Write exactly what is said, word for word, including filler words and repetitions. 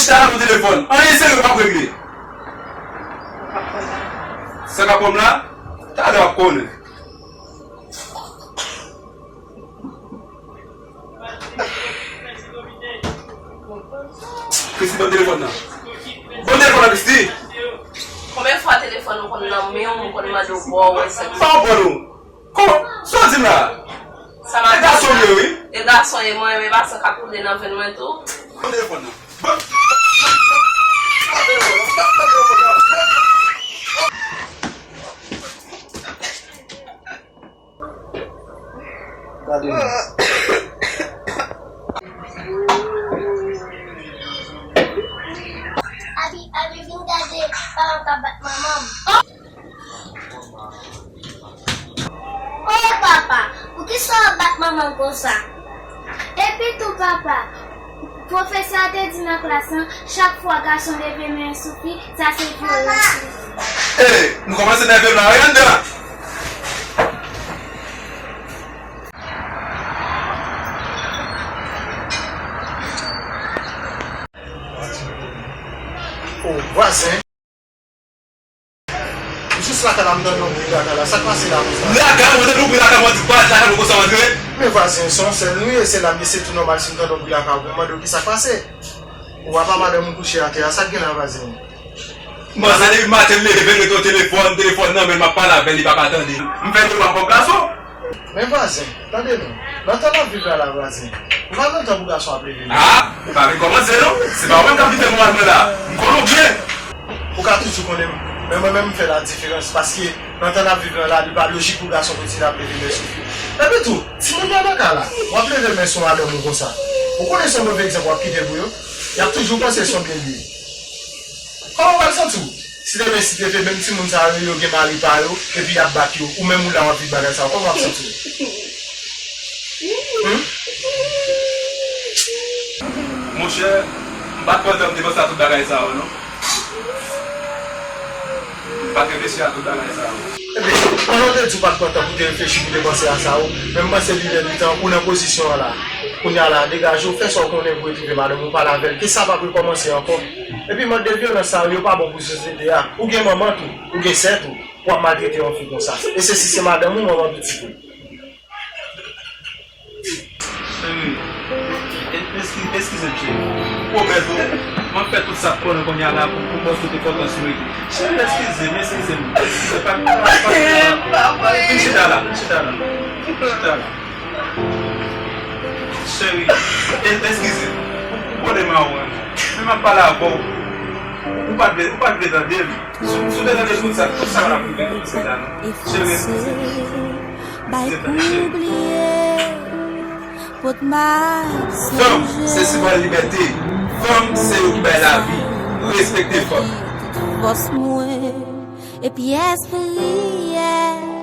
Chita la pou telefòn. Anyen serye w p ap regle. Sa k ap pran m la? Talè w ap konnen. Christy, ban m telefòn nan. Ban m telefòn nan, Christy. Konbyen fwa telefòn ou konn nan men w, m konn mande w ba w, etsetera? Pa w pran nou. Kò, sa w di m la? Sa m ap di w la. E gason m ye, wi. E gason ye, mwen renmen pa san k ap koule nan venn mwen tou. Ban m telefòn nan. Ban m. Gade. Abi, Abi, vin gade paran k ap bat manman m. Oh papa, poukisa w ap bat manman m konsa? Epi tou papa, pwofesè a te di nan klas lan, chak fwa gason leve men sou fi, sa se vyolans li ye. Ey, nou kòmanse nève m la, wi, anndan. O, vwazen. Jis lakay la, m tande yon bri lakay la. Sa k pase la konsa? Lakay mwen, tande yon bri lakay mwen, di pa lakay mwen konsa, antre. Men vwazen, se yon sèl nou ye, se la m ye, se tou nòmal si m tande yon bri lakay ou, m mande w kisa k pase. Ou pa pa madanm ou kouche atè a, sa k gen la vwazen? Mwen sa depi maten m leve, m rete nan telefòn, telefòn nan men l, m ap pale avè l, li pa ka tande. M fè de m ap kòb gason. Men vwazen, tande non. Nan tan n ap viv la la vwazen, ou pa konn tan pou gason ap leve non. Ah, ou pa vin kòmanse non. Se pa ou menm k ap kite mwen al mwen la. M konn ou byen. Ou ka toujou konnen m, men mwen menm m fè la diferans, paske nan tan n ap viv la la, li pa lojik pou gason kontinye ap leve men sou fi. Epi tou, timoun yo nan kay la, w ap leve men sou madanm ou konsa. Ou konnen se yon move egzanp w ap kite pou yo. Y ap toujou panse se yon byen li ye. Kòman w pral santi w? Si demen, si demen, menm timoun sa yo, yo gen mari pa yo, epi y ap bat yo, ou menm ou la w ap viv bagay sa yo, kòman w ap santi w? Hmm? Monchè, m pa t kontan m te panse a tout bagay sa yo, non. M pa t reflechi a tout bagay sa yo. Ebyen, pandan w te di w pa t kontan pou w te reflechi, pou w te panse a sa yo, men m panse li lè li tan ou nan pozisyon an la. Kounye a la, degaje w, fè sa w konnen pou w retwouve madanm ou, pale avè l, ke sa p ap rekòmanse ankò. Epi mòd de vyolans sa yo, yo pa bon pou sosyete a. Ou gen manman tou, ou gen sè tou, pou w ap maltrete yon fi konsa. E se si se madanm ou, manman pitit ou. Cheri, e-, eski-, eskize m, cheri. Pwomèt ou, m ap fè tout sa k konnen kounye a la pou, pou bòs ou te kontan sou li. Cheri, eskize m, eskize m, eskize m, pa, pa, pa, pa, pa. Vin chita la, vin chita la. Vin chita la. Cheri, e-, eskize m. Ou, ou konnen m a ou, men m ap pale avè w. Ou pa t vle, ou pa t vle tande m. Si w, si w te tande tout sa, tout sa w ap rive, tout sa la, non. Cheri, eskize m. Bay kou bliye, pot m ap sonje. Fanm, se senbòl libète. Fanm, se yo ki bay lavi. Respekte fanm. Tout fòs mwen, epi espri, yeah.